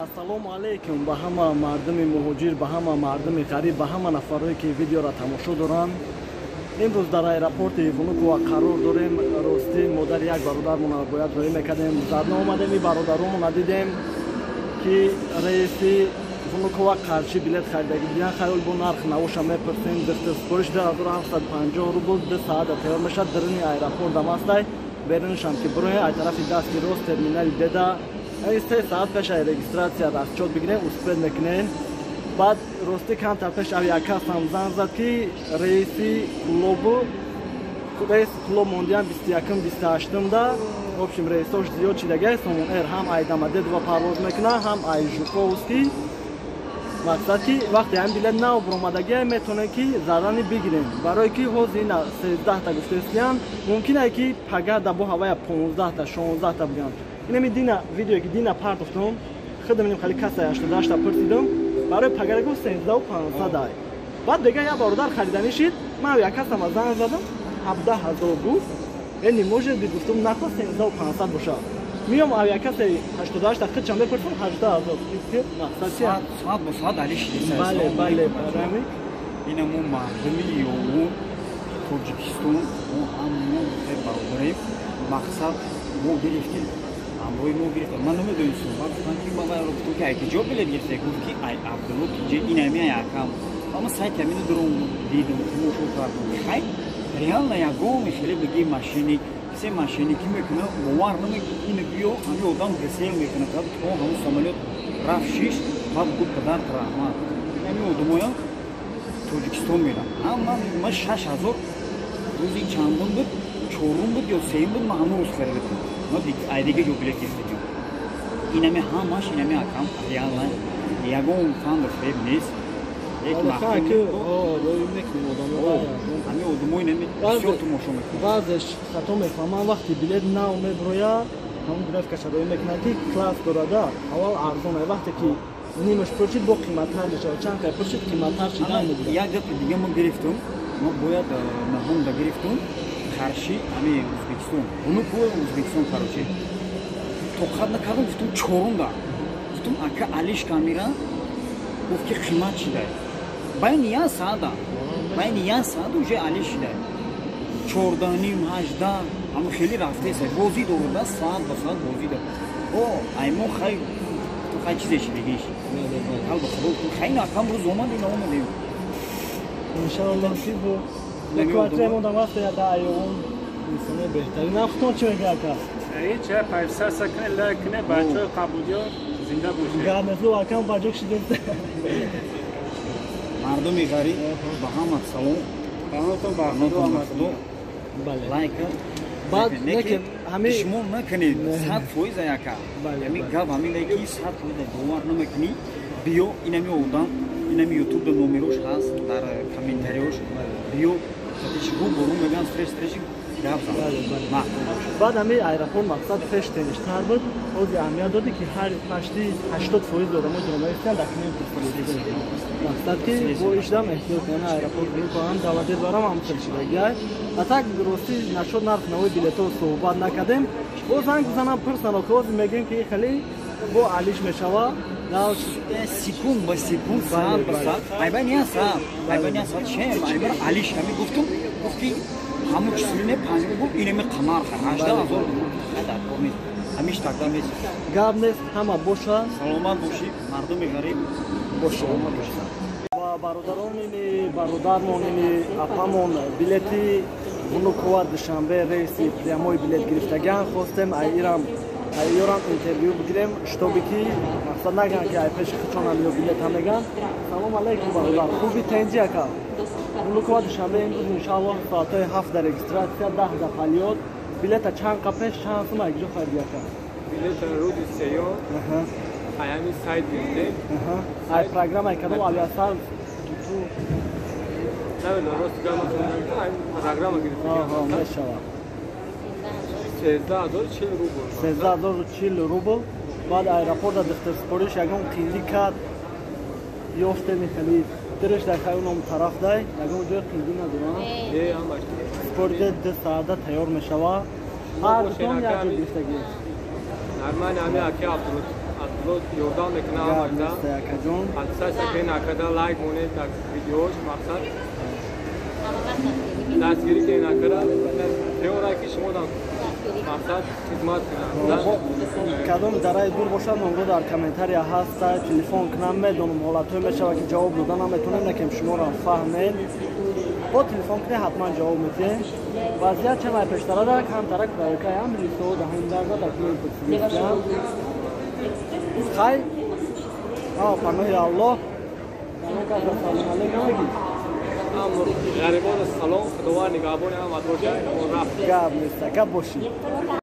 Ассалому алайкум ба ҳама мардуми муҳоҷир, ба ҳама мардуми ғариб, ба ҳама нафарое ки видеоро тамошо доранд. Имрӯз дар аэропорти Внуково қарор дорем. Ростӣ модари як бародармона бояд роӣ мекардем. Заодно омадем, ин бародаромона дидем, ки рейси Внуково Қарши билет харидагӣ будиян. Хаёл бо нарх навоша мепурсем. Дихтирсупориш 2750 рубл, 2 саата тайёр мешавад. Даруни аэропорт дамастай, берунашам ки бироем, ай тарафи дасти рост терминали деда. 3 саат пеш ай регистрация расчёт бигирем, успеть мекунем. Баъд ростӣ камтар пеш авиакассам занг зад, ки рейси Кӯлобу рейс Кӯлоб мондиям 21-м, 28-да. В общем, рейсош зиёд шидагай. Сомон Эйр ҳам ай Домодедово парвоз мекунад, ҳам ай Жуковский. Мақсад ки вақте ҳам билет нав буромадагия, метавонем ки зарани бигирем, барое ки ҳозир ина 13-та гуфтаистиян, мумкин ае ки пага да бо ҳавая 15-та, 16-та бигӯянд. Инами дина видеое ки дина партофтум, худам иним хали кассаи 88-та пурсидум, барои пагара гуфт 13 500 ай. Баъд дега як бародар хариданӣ шид, ман як касама занг задам, 17 000 гуфт. Э, не может быть, гуфтум, нахост 13 500 бошад. Миём авиакассаи 88-та худшам мепурсам, 18 000. Мақсад чи? Соат бо соат али шидеса. Бале, барами. Ина мо мардуми ёву Тоҷикистон, мо ҳаммо бародарем. Мақсад мо гирифтем, ҳамроҳи мо гирифтем. Ман намедонистам. Баъд гуфтам, ки ман вайро гуфтам, ки ай киҷо билет гирифте? Гуфт, ки ай Абдулло киҷа, инами ай акам. Ама сайти ҳамино дуром дидам, тамошо кардам. Хай, реально ягони хеле биги мошенник се мошенникӣ мекунад, бовар намекунӣ. Ина биё, ҳами одам гасел мекунад, то ҳамун самолёт рафт шиш, баъд гуфт: «Падарт раҳмат». Ҳами одамоя Тоҷикистон мерам. Ман 6000 рӯзи чандум буд, чорум буд ё сеюм буд, ман ҳамун рӯз харида будам. Ман ай дига ҷо билет гирифтагиам. Инами ҳамаш, инами акам, реально ягон фанду фиреб нест. Ҳами одамои нами бисёр тамошо мекунад. Баъзеш хато мефаҳманд, вақте билет нав меброя, ҳамун графикаша роӣ мекунад, ки класс дорада, аввал арзон, вақте ки нимаш пур шид, бо қиматтар мешавад, чанд кай пур шид, қиматтар шидан мегирад. Як гапи дига мо гирифтум, мо бояд наҳумда гирифтум, Қарши, ҳами Ӯзбекистон, Внуково, Ӯзбекистон. Короче, тоқат накардам, гуфтум чорумда, гуфтум: «Ака, алиш камера». Гуфт, ки қимат шидай. Байни як саата, байни як саат уже алиш шидай, 14,5, 18, ҳама хеле рафтеса, бозӣ дорада, соат ба соат бозӣ дор. О, ай мо хай, хай чизе шидагиш, қалба худо, хай накам рӯз омадем, омадем. Иншаллоҳ ки бо квартира мондам вақте да айёвон инсони беҳтарин. Афтон чӣ мегӯяд, ака? Ҳеҷ, подписаться кне, лайк кне, бачаҳои қабудиё зинда бошед. Гап нест, акам ба ҷо шидем. Мардуми ғариб, ба ҳама салом. Паноҳтон ба Худо. Лайка. Баъд лекин ҳами шумо накунед, 100% яка ҳами гап ҳамин, ки 100% бовар намекунӣ, биё, инами одам, инами ютубда номерош ҳаст, дар комментариёш биё, рӯ бо рӯ мегӯян, стресс стресси гап зан. Баъд ҳами аэропорт, мақсад, пеш теништар буд, ҳозир аҳамият доде, ки ҳар пашти 80% одамои дуромаистиян документ. Мақсад ки бо ишдам эҳтиёт кунанд. Аэропорт ҳам давлатӣ дорам, ҳам хел шидагиай. А так ростӣ нашуд, нарх навои билетҳо суҳбат накардем. Бо занг бизанам, пурсам, ҳозир мегӯем, ки хеле бо алиш мешава. Секунд ба секунд, соат ба соат, айбани як соат, айбани як соат чем айбар алиш. Ҳами гуфтум, гуфт, ки ҳамун числине панҷ гуфт, инами қамар 18 000 дар кор нест, ҳамиш такда нест. Гап нест, ҳама боша. Саломат бошӣ, мардуми ғариб. Боша. Саломат бошӣ. Ва бародарон, ини бародармон, ини апамон билети Внуково Душанбе рейси прямой билет гирифтагиан. Хостем айирам, айёрам интервю бигирем, чтобы ки мақсад наган, ки ай пеши хучонам ё билета меган. Салом алейкум, бародар, хуби, тенҷи, ака? Внуково Душанбе имрӯз, иншааллоҳ, соатҳои 7 дар регистрация, 10 да полёт. Билета чанд қа пеш, чанд сум, ай куҷо хариди, ака? Билета рӯзи сеюм аями сайт гирифтем. Ай программаи кадом, Авиасар? Намедонам, рости гап, программа гирифтем. Мешавад. 13 040 рубл. 13 040 рубл. Баъд аэропорта дихтирсупориш ягон қиндӣ кард, ёфтеми? Хеле дириш дар хайоном тараф дай, ягон ҷои қиндӣ надорам. Спориде, 2 саата тайёр мешава. Ҳар дутон як ҷо гирифтагӣ? Нормально, ами аки. Абдулло ёрдам мекунад ҳамаида. Акаҷон. Подписаться кунед акада, лайк монед дар видеош, мақсад дастгирӣ кунед акада. Теора ки шумо дар мақсад хизмат кунад. Кадом дараи дур бошад, номро дар комментария ҳаста, телефон кунам, медонам ҳолатҳое мешавад ки ҷавоб дода наметонем, лекин шуморо фаҳмед. Бо телефон кунед, ҳатман ҷавоб медиҳем. Вазъият чамай пештара камтарак проверкаям лисо даҳандарда документ. Хай, паноҳи Аллоҳ. Салом алейкум мегӣ. Ғарибон салом, Худованд нигаҳбони ҳамат бошад. Гап неста, гап бошӣ.